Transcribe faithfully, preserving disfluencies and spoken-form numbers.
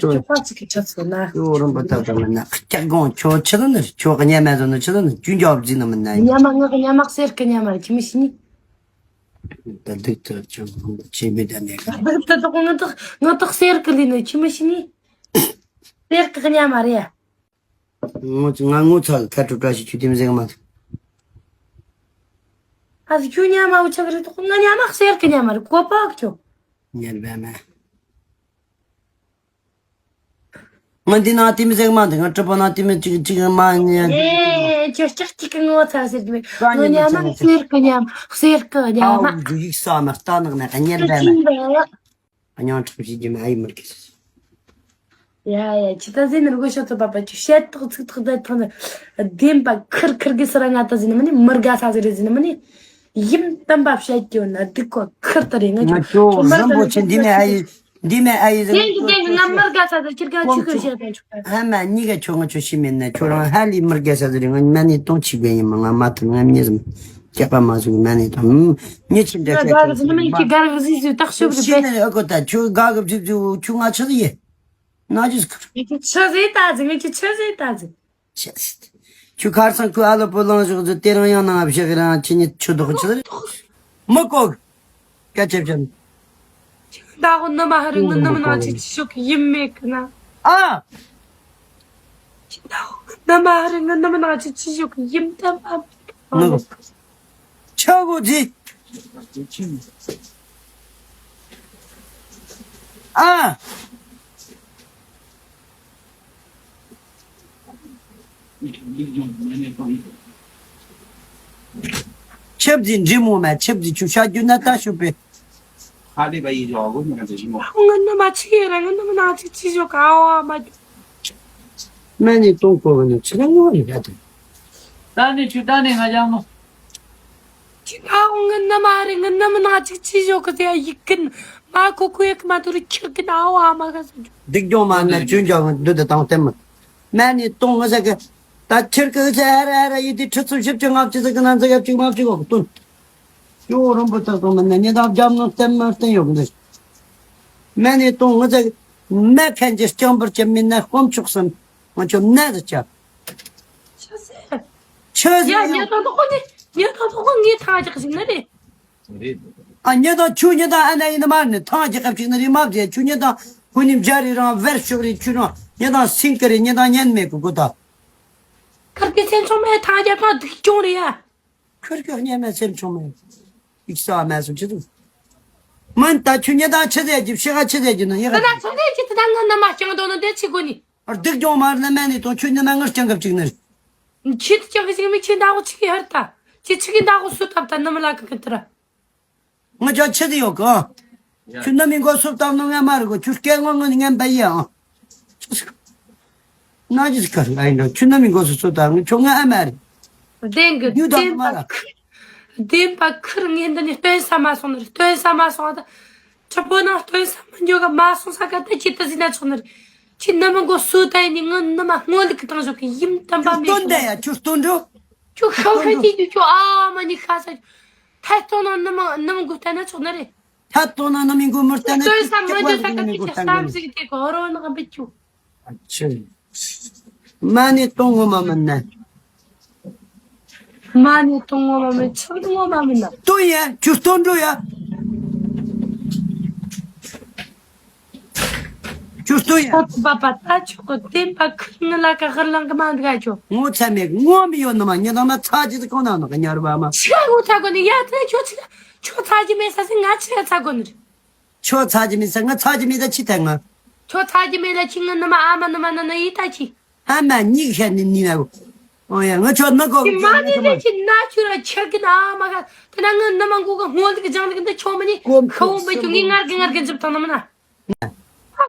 ཅོ་ཅོ་པ་ཅིག་གི་ཆ་ཚོ་ན། ཅོ་རོམ་པ་ཏག་ཏག་མིན་ན་སྐྱག་གོང་ཁྱོད་ཆི་ལ་ནི་ཁྱོད་གཉའ་མ་བཟོ་ནི་ཆི་ལ་ནི་ཅུན་ཅོ་བརྫིས་ནི་མིན་ན་ཡིན། གཉའ་མ་ང་གཉའ་མ་གསེར་གི་གཉའ་མ་རེད་ཁྱི་མི་ཤི་ནི། ད་སྡུག་ཏུ་ཅོ་ཅེ་མི་ད་ནས་ག་སྡུག་ཏུ་དོག་ང་དོག་ང་དོག་གསེར་གི་ལི་ནི་ཁྱི་མི་ཤི་ནི། གསེར་གི་གཉའ་མ་རེད་ཡ། ངོ་ང་ངོ་ཚ་གི་ཁ་གྲུབ་བཀྲ་ཤིས་ཁྱོད་དེ་མི་ཟེར་གི་མ་ཐུབ། ཨ་ཟི་ཁྱོད་གཉའ་མ་འུ་ཆ་གི་རེད་དོག་ང་གཉའ་མ་གསེར་གི་གཉའ་མ་རེད་གོ་པ་ཁྱོད། ཉར་བ་མ། ང་འདི་ནང་ལྟད་མོ་ཟེར་གི་མ་འདུག་ང་སྤྲུལ་པ་ནང་ལྟད་མོ་གཅིག་གཅིག་མ་ཉན། ཨེ་ཁྱོད་ལྕགས་གཅིག་གི་ངོ་ཚ་ཟེར་གི་མེད། ང་གཉའ་མ་གསེར་གི་གཉའ་མ་གསེར་གི་གཉའ་མ། ཨའོ་ཡིག་ས་མ་ལྟ་ནག་ནས་གཉེར་བས་མ། སྙིང་ཁྲག་བྱེད་རྒྱུ་མ་ཨ་ཡི་མི་དགེ་ཟེར། ཡ་ཡ་ཁྱི་ད་ཟེར་ནི་རུ་གོ་ཤོ་ཚོ་པ་པ་ཁྱོད་བཤད་ཐོག་ཚིག་ཐོག་ད་ཐོག་ནི་བདེན་པ་ཁིར་ཁིར་གི་སི་ར་ང་ད་ཟེར་ནི་མ་ནི་མི་དགའ་ས་ཟེར་རེད་ཟེར་ནི་མ་ནི། ཡིན་གཏམ་པ་བཤད་རྒྱུ་ན་སྡུག་གོ་ཁིར་ད་རེད་ང་ང་ཁྱོད་ཁྱོད་རིན་པོ་ཆེ་འདི་མེད་ཨ་ཡི་འདི་མེད་ཨ་ཡི་ཟེར། ཡིན་གི་ཡིན་གི་ང་མི་དགའ་ས་ཟེར་ཁྱི་དགའ་ཁྱི་གི་བཤད་ད་ཆོག་ཨ་མ་གཉིས་ཀ་ཁྱོད་ང་ཁྱོད་ཤི་མེད་ན་ཁྱོད་རང་ཧ་ལས་མི་དགའ་ས་ཟེར་རེད། ང་མ་ནི་གཏོང་ཆི་དགོས་ཡིན་མ་ང་མ་ཐུབ་ང་མྱི་ཟིན་སྐྱག་པ་མ་ཟུག་མ་ནི་དང་མྱི་ཆི་འདྲ་ད་དགའ་གི་ཟིན་མ་ཡིན་ཁྱི་དགའ་གི་ཟིན་ཟིན་བཏགས་ཤོག་ཤི་ནི་ཨ་ཁོ་ད་ཁྱོད་དགའ་གི་བྲིས་བྲིས་ཁྱོད་ང་ཆི་ཟིག་ཡིན། ན་ཅི་ཟིག་ཁུར། ངས་ཁྱི་ཆི་ཟིག་ད་ཟིག་ངས་ཁྱི་ཆི་ཟིག་ད་ཟིག་ཆི་ཟིག་ཁྱོད་ཁར་སང་ཁོས་ཨ་ལོ་པོ་ལངས་ཞོག་ཟིག་དེ་རང་ཡང་ནང་ཨ་བཞག་རང་ཁྱི་ཉིད་ཆུ་དོག་ཆི་ཟིག་མི་གོ་གི། སྐད་ཆ་བཤད། ཁྱི་ད་གོ་ནི་མ་ཧ་རི་ངི་ནི་མི་ནང་ཅིག་ཆི་ཞོག་གི་ཡིན་མེད་གི་ན། ཨ། ཁྱི་ད་གོ་ནི་མ་ཧ་རི་ངི་ནི་མི་ནང་ཅིག་ཆི་ཞོག་གི་ཡིན་ད་མ་མེད་གི། ཆ་གོ་ཟིག་ཨ། ཆབ་ཟིག་འདྲི་མོ་མ་ཆབ་ཟིག་ཆུ་ཤ་རྒྱུ་ན་ད་ཤུ་པེ། ཁ་ལི་བ་ཡི་ཇོ་གོ་ནི་ག་ཟིག་མོ། ང་ནི་མ་ཆི་ཡ་ར་ང་ནི་མ་ནང་ཅིག་ཆི་ཞོག་ག་ཨ་བ་མ། མ་ནི་གཏོང་གོ་བ་ནི་ཆི་ལ་ངོ་ཡི་ག་དེ། ད་ནི་ཆུ་ད་ནི་ང་ཅང་མོ། ཁྱི་ད་འོང་ངི་ནི་མ་རེད་ངི་ནི་མི་ནང་ཅིག་ཆི་ཞོག་གི་ཟེར་ཡ་ཡིག་གིན་མ་ཁོ་ཁོ་ཡ་གི་མ་དུ་རུ་ཁྱིར་གིན་ཨ་བ་མ་ག་ཟེར་རྒྱུ། སྡིག་སྦྱོང་མ་ན་ཅུན་ཅང་འདུ་དུ་དང་བསྟན་མ། མ་ནི་གཏོང་ངི་ཟེར་གི། ད་ཁྱིར་གི་ཟེར་ཨ་ར་ཨ་ར་ཡི་དི་ཁྲི་ཚོ་བཞི་བཅུ་ལྔ་བཅུ་ཟེར་གི་ན་ཟེར་ཡ་གཅིག་མ་གཅིག་འོག་སྟོན། ཅོ་རོམ་པོ་ཏག་ཏག་མ་ན་ཉི་ད་རྒྱབ་ནང་བསྟན་མ་བསྟན་ཡོག་འདི། མ་ནི་གཏོང་ངི་ཟེར་གི། མ་ཁན་གྱི་སྐྱང་འབུར་གྱི་མི་ན་དཀོན་མཆོག་གསུམ། ང་ཆོ་ན་ཟེར་ཆ། ཆི་ཟེར། ཆི་ཟེར། ཡ་ཉེ་དང་དོག་ནི་ཉེ་དང་དོག་ངའི་ཐང་རྒྱག་ཞིག་ནི་རེད། ཨ་ཉེ་དང་ཆུ་ཉེ་དང་ཨ་ན་ཡིན་ནི་མ་ནི་ཐང་རྒྱག་ཞིག་ནི་རེད་མ་བྱེད་ཆུ་ཉེ་དང་ཁོ་ནི་འཇའ་རི་རང་བེར་ཤོག་རི་ཆུ་རང་ཉེ་དང་སིང་ཀི་རི་ཉེ་དང་ཉན་མེད་གི་གོ་ད། ཁར་ཏི་སེམས་ཆུང་མའི་ཐང་རྒྱག་ཐང་སྡིག་སྐྱོང་རེད་ཡ། ཁུར་ཁུར་ཉེ་མའི་སེམས་ཆུང་མའི་ཡིག་ས་མ་སུ་ཆི་དུ། མན་ད་ཆུ་ཉེ་དང་ཆི་ཟེར་གྱི་ཕྱི་ཁ་ཆི་ཟེར་གྱི་ནི་ཡི་ཁ་ད་ཆི་ཟེར་གྱི་ད་ངི་ནི་མ་སྐྱང་དོ་ནི་དེ་ཆི་གོ་ནི། སྡིག་སྐྱོང་མ་ནི་མ་ནི་དང་ཆུ་ནི་མ་ངར་སྐྱང་གབ་ཅིག་ནི། ཁྱེད་ཀྱང་གི་ཅིག་མི་ཁྱེད་འདྲ་བོ་ཅིག་གི་ཧར་ད། ཁྱེད་ཅིག་གི་འདྲ་བོ་སུ་ཐབ་ད་ནི་མི་ལ་གི་གི་དེ་ར། ང་ཅག་ཆེ་དེ་ཡོད་གི། ཁྱོད་ནི་མི་མགོ་སུ་བཏབ་ནོ་ང་མ་རེད་གོ་ཁྱོད་སྐད་ངོ་ངོ་ནི་ངན་པ་ཡི་ཨང་། ན་ཅི་ཁར་ཨ་ཡིན་འགྲོ་ཁྱོད་ནི་མི་མགོ་སུ་སུ་བཏབ་ང་ཁྱོད་ང་ཨ་མ་རེད། བདེན་གི་རྒྱུ་དང་བདེན་མ་པ་ར། ཁུར། བདེན་པ་ཁུར་ངས་འདི་ནས་སྟོན་ས་མ་སོང་ནི་རེད་སྟོན་ས་མ་སོང་ད། ཁྲི་པོ་ནང་སྟོན་ས་མ་འཇོག་ག་མ་སོང་ས་ག་ད་ཁྱེད་ད་ཟིན་ན་ཆོག་ནི་རེད། ཁྱེད་ནི་མི་མགོ་སུ་ད་ཡིན་ནི་ང་ནི་མ་སྔོན་ལུག་གི་བཏང་ཞོག་གི་ཡིམ་དམ་པ་མེད་སྟོན་ད་ཡ་ཁྱོད་སྟོན་འགྲོ། ཁྱོད་ཤང་ཤང་གྱིས་རྒྱུ་ཁྱོད་ཨ་མ་ནི་ཤ་ས། ཐད་གཏོང་ནང་ནི་མི་ནི་མི་མགོ་ལྟ་ན་ཆོག་ནི་རེད། ཐད་གཏོང་ནང་ནི་མི་མགོ་མི་ལྟ་ན་སྟོན་ས་མ་འཇོག་ས་ག་ཁྱེད་ཀྱི་གཏམ་ཟིག་དེ་གོ་རོ་ནག་འབུད་ཁྱོད། ཨ་ཆི། མ་ནི་གཏོང་ངོ་མ་མིན་ན། མ་ནི་གཏོང་ངོ་མ་མིན་ཆག་ངོ་མ་མིན་ན། གཏོང་ཡ་ཁྱོད་གཏོང་འགྲོ་ཡ། ཁྱོད་གཏོང་ཡ། ཁྱོད་པ་པ་ད་ཁྱོད་གོ་བསྟན་པ་ཁུར་ངི་ལ་ཀ་ཧར་ལང་གི་མ་འདུག་ཨ་ཁྱོད། ངོ་ཚ་མེད་ངོ་མི་ཡོད་ནི་མ་ཉི་དང་མ་ཚ་ཅི་ཟིག་གང་ན་ནག་ཉར་བ་མ། ཤི་ཁ་ངོ་ཚ་གོ་ནི་ཡ་ཐ་ཁྱོད་ཚ་ཁྱོད་ཚ་གི་མེད་ས་སི་ང་ཆི་ཡ་ཚ་གོ་ནི་རེད། ཁྱོད་ཚ་གི་མེད་ས་ང་ཚ་གི་མེད་ད་ཅི་ཐད་ང་། ཁྱོད་ཚ་གི་མེད་ལ་ཁྱི་ང་ནི་མ་ཨ་མ་ནི་མ་ནི་ནི་ཡི་ད་ཅི། ཨ་མ་གཉིས་ཤ་ནི་ནི་ན་གོ། ཨོ་ཡ་ང་ཁྱོད་ནི་གོ་གི་མ་ནི་ནི་ཅི་ན་ཁྱོད་ར་ཆག་གི་ན་ཨ་མ་ག་དེ་ན་ང་ནི་མ་གོ་ག་སྔོན་ལི་གི་ལྗང་ལི་གི་འདི་ཁྱོད་མ་ནི་གོ་ཁ་བོ་མ་ཁྱོད་ངི་ངར་གི་ངར་གི་འཇིབ་དང་ནི་མ་ན།